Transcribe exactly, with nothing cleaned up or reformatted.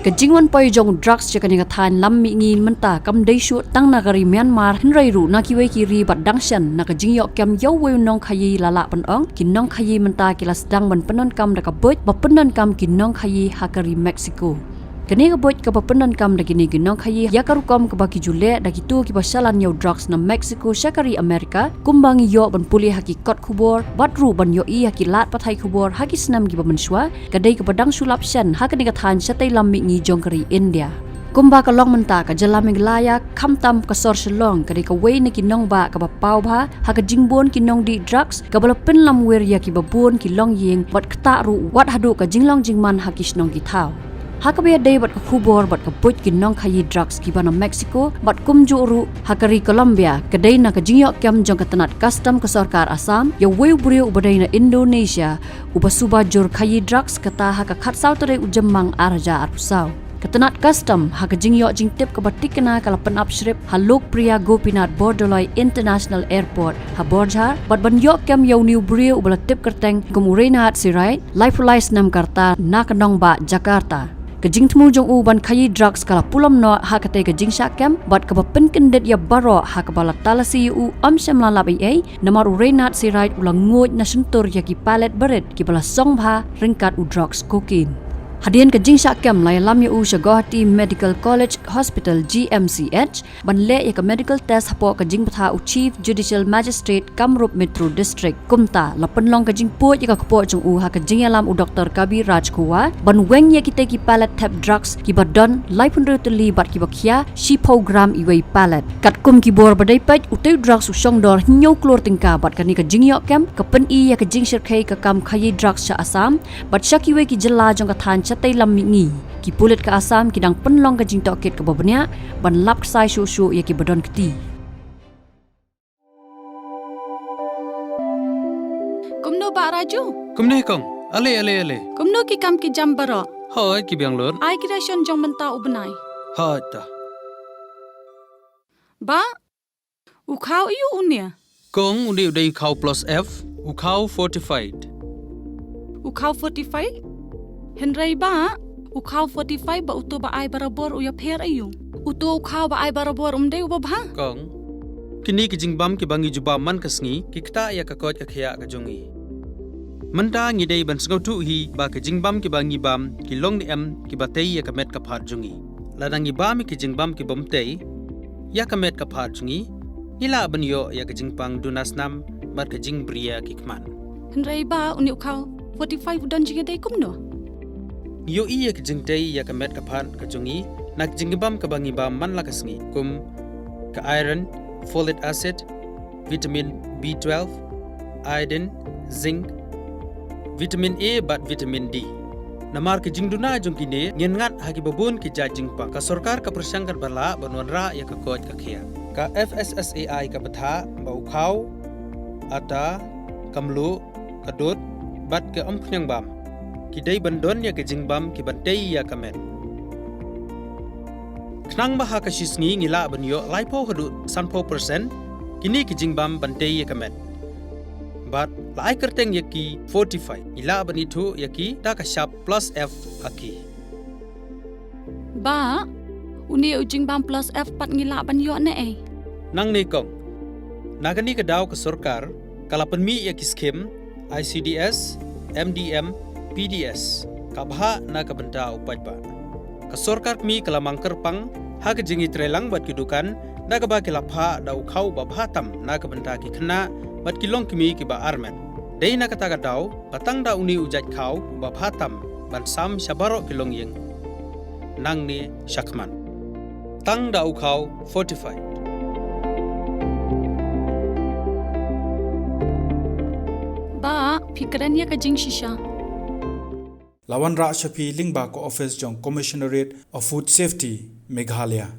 Ka jingwan poi jong u drugs sha kane ka thaiñ lam mihngi mynta kam dei shuh tang na ka ri Myanmar, hynrei ruh na kiwei ki ri bad dang shen na ka jingïoh kem ïa uwei u nongkhaïi, la lah ban ong ki nongkhaïi mynta ki la sdang ban pyndonkam da ka buit ba pyndonkam ki nongkhaïi ha ka ri Mexico. Kane ka buit kaba pyndonkam da kine ki nongkhaïi ïa ka rukom kaba ki ju leh da kito kiba shalan ïa u drugs na Mexico sha ka ri America, kumba ngi ïoh ban pule ha ki kot khubor bad ruh ban ïohi ha ki lad pathai khubor ha ki snem kiba mynshuwa, ka dei kaba dang shu lap shen ha kane ka thaiñ shatei lam mihngi jong ka ri India. Kumba ka long mynta, ka jylla Meghalaya, khamtam ka sor Shillong, ka dei kawei na ki nongbah kaba paw bha ha ka jingbun ki nongdih drugs, kaba la pynlamwir ïa kiba bun ki longïing bad ktah ruh wat haduh ka jinglong jingman ha ki shnong ki thaw. Ha kaba ïadei bad ka khubor bad ka buit ki nongkhaïi drugs kiba na Mexico bad kumjuh ruh ha ka ri Colombia, ka dei na ka jingïoh kem jong ka tnat custom ka sorkar Assam ïa uwei u briew uba dei na Indonesia, uba suba jur khaïi drugs, kata ha ka khatsaw tarik u Jymmang ar hajar arphew saw. Ka tnat custom ha ka jingïoh jingtip kaba tikna ka la pynap shrip ha Lokpriya Gopinath Bordoloi International Airport ha Borjhar bad ban ïoh kem ïa une u briew uba la tip kyrteng kum u Reynard Sirait, laiphew lai snem ka rta, na ka nongbah Jakarta. Ka jingthmu jong u ban khaïi drugs ka la pulom noh ha katei ka jingshah kem bad kaba pynkyndit ïa baroh ha kaba la talasi ïa u, ym shym la lap ei ei, namar u Reynard Sirait u la nguid na shyntur ïa ki pallet barit kiba la song bha ryngkat u drugs cocaine. Hadien ka jingshah kem la ïalam ïa u sha Guwahati Medical College Hospital, G M C H, ban leh ïa ka medical test hapoh ka jingbthah u Chief Judicial Magistrate Kamrup Metro District. Kumta la pynlong ka jingpuid ïa ka kpoh jong u ha ka jingïalam u Doktor Kaviraj Khuwa ban weng ïa kitei ki pallet thep drugs kiba don laiphew hynriew tylli bad kiba khia shiphew gram iwei pallet. Katkum ki bor ba dei peit, utei u drugs u shong dor hynñiew klur tyngka bad kane ka jingïoh kem ka pyni ïa ka jingshyrkhei ka kam khaïi drugs sha Assam bad sha kiwei ki jylla jong ka thaiñ shatei lam mihngi. Ki pulit ka Assam ki dang pynlong ka jingtohkit kaba bniah ban lap ksai shuh shuh ïa kiba don kti. Kumno Bah Raju? Kumne kong. Ale, ale, ale. Kumno ki kam ki jam baroh? Hooid, ki biang lut. Ai ki ration jong mynta u bnai. Hooid ta. Bah, u khaw aiu une? Kong, une u dei u khaw plus F, u khaw fortified. U khaw fortified? Hynrei Bah, u khaw fortified bad uto ba ai barabor u ïapher aiu? Uto u khaw ba ai barabor um dei uba bha? Kong, kine ki jingbam kiba ngi ju bam man ka sngi ki ktah ïa ka koit ka khiah ka jong ngi. Mynta ngi dei ban sngewthuh hi ba ki jingbam kiba ngi bam ki long ne em kiba tei ïa ka met ka phad jong ngi. Lada ngi bam ïa ki jingbam ki bym tei ïa ka met ka phad jong ngi, ngi lah ban ïoh ïa ka jingpang duna snam bad ka jingbriew ki khmat. Hynrei Bah, une u khaw fortified u don jingïadei kumno? Ngi ïohi ïa ka jingtei ïa ka met ka phad ka jong ngi na ka jingbam kaba ngi bam man la ka sngi, kum ka iron, folic acid, vitamin B twelve, iodine, zinc, vitamin A bad vitamin D. Namar ka jingduna jong kine, ngin ngat ha kiba bun ki jait jingpang. Ka sorkar ka pyrshang katba lah ban wanrah ïa ka koit ka khiah. Ka F S S A I ka bthah ba u khaw, ata, ka mluh, ka dud bad ka umkhniang bam ki dei ban don ïa ka jingbam kiban tei ïa ka met. Khnang ba ha ka shi sngi ngi lah ban ïoh laiphew haduh sanphew percent kine ki jingbam ban tei ïa ka met. Bad la ai kyrteng ïa ki fortified, ngi lah ban ithuh ïa ki da ka shap plus F ha ki. Bah, une u jingbam plus F pat ngi lah ban ïoh ne ei? Nangne kong, na kane ka daw ka sorkar ka la pynmih ïa ki skim I C D S, M D M, P D S, ka bhah na ka bynta u paidbah. Ka sorkar kmie ka la mang kyrpang ha ka jingïatreilang bad ki dukan da kaba ki la phah da u khaw ba bha tam na ka bynta ki khynnah bad ki longkmie kiba armet. Dei na kata ka daw ba tang da une u jait khaw ba bha tam ban sam sha baroh ki longïing nangne shakhmat. Tang da u khaw fortified. Bah, phi kren ïa ka jingshisha. La wanrah sha phi lyngba ka office jong Commissionerate of Food Safety, Meghalaya.